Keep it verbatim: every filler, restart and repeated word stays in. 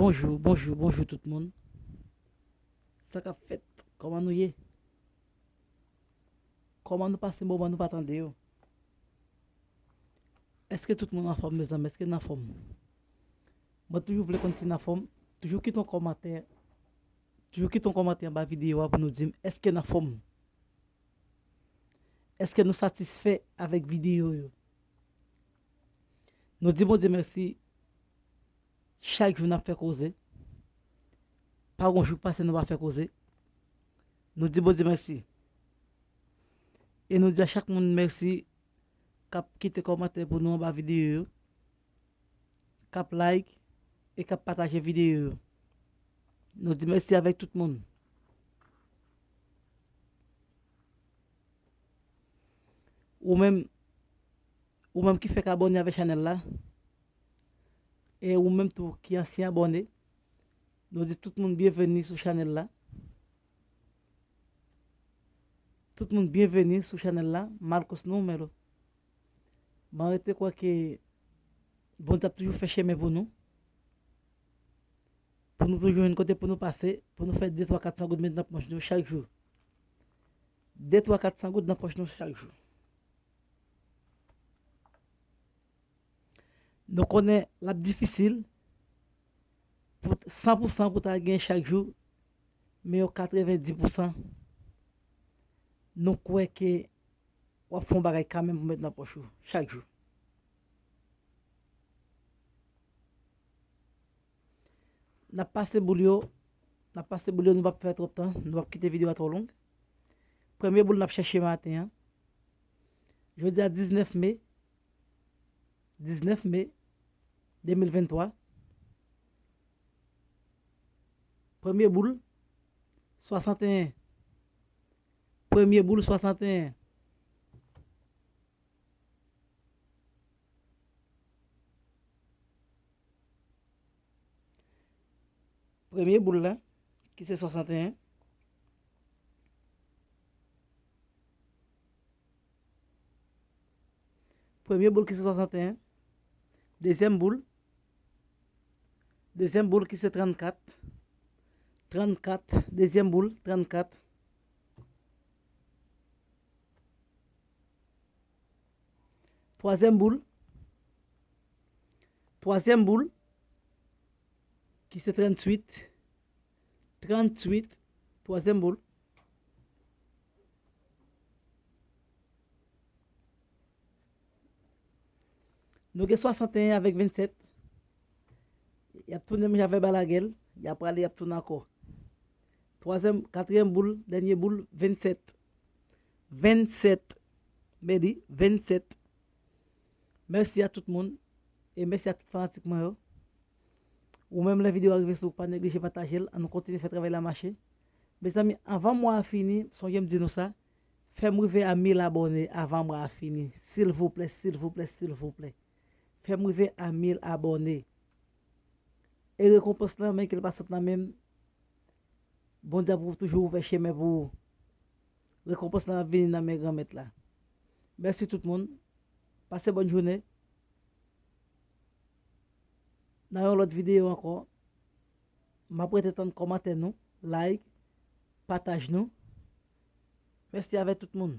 Bonjou, bonjou, bonjou tout moun. Sa k ap fèt? Kòman nou ye? Kòman nou pase moman nou pa tande yo? Èske tout moun anfòm, mezanmi? Èske n anfòm? Mwen toujou vle konn si n anfòm. Toujou kite yon kòmantè. Toujou kite yon kòmantè anba videyo a pou nou di m, èske n anfòm? Èske nou satisfè avèk videyo yo? Nou di Bondye mèsi. Chak jou n ap fè koze. Pa gon jou k pase nou pa fè koze. Nou di Bondye mèsi. E nou di a chak moun mèsi k ap kite kòmantè pou nou anba videyo yo, k ap like e k ap pataje videyo yo. Nou di mèsi avèk tout moun. Ou menm, ou menm ki fèk abòne avèk chanèl la, e ou menm tou ki ansyen abòne, nou di tout moun byenveni sou chanèl la. Tout moun byenveni sou chanèl la, Marcos Numero. Mwen rete kwè ke Bondye ap toujou fè chemen pou nou. Pou nou toujou jwenn kote pou nou pase, pou nou fè de, twa, kat san goud met nan pòch nou chak jou. De, twa, kat san goud nan pòch nou chak jou. Nou konnen l ap difisil pou san pou san pou ta gen chak jou, men yon katrevenndis pou san, nou kwè ke w ap fè yon bagay kanmenm pou met nan pòch ou chak jou. N ap pase boul yo, n ap pase boul yo, nou p ap fè twòp tan, nou p ap kite videyo a twò long. Premye boul n ap chèche maten an, jodi a diznèf me, diznèf me de mil venntwa. Premye boul, swasanteyen. Premye boul, swasanteyen. Premye boul la, ki se swasanteyen. Premye boul ki se swasanteyen. Dezyèm boul. Dezyèm boul ki se trannkat. Trannkat, dezyèm boul, trannkat. Twazyèm boul. Twazyèm boul ki se tranntuit. Tranntuit, twazyèm boul. Nou gen swasanteyen avèk vennsèt. Y ap tounen menm jan avè balagèl. Y ap prale, y ap tounen ankò. Twazyèm, katriyèm boul, dènye boul, vennsèt. Vennsèt. Mèdi, vennsèt. Mèsi a tout moun. E mèsi a tout fanatik mwen yo. Ou menm, lè videyo a rive sou ou, pa neglije pataje l. Ann nou kontinye fè travay la mache. Mezanmi, anvan mwa a fini, sonje m di nou sa, fè m rive a mil abòne avan mwa a fini. Silvouplè, silvouplè, silvouplè. Fè m rive a mil abòne. E rekonpans lan, men ke l pa sot nan men m. Bondye ap toujou ouvè chemen pou ou. Rekonpans lan ap vini nan men Granmèt la. Mèsi tout moun. Pase bòn jounen. Nan yon lòt videyo ankò, m ap rete tann kòmantè nou, like, pataj nou. Mèsi avèk tout moun.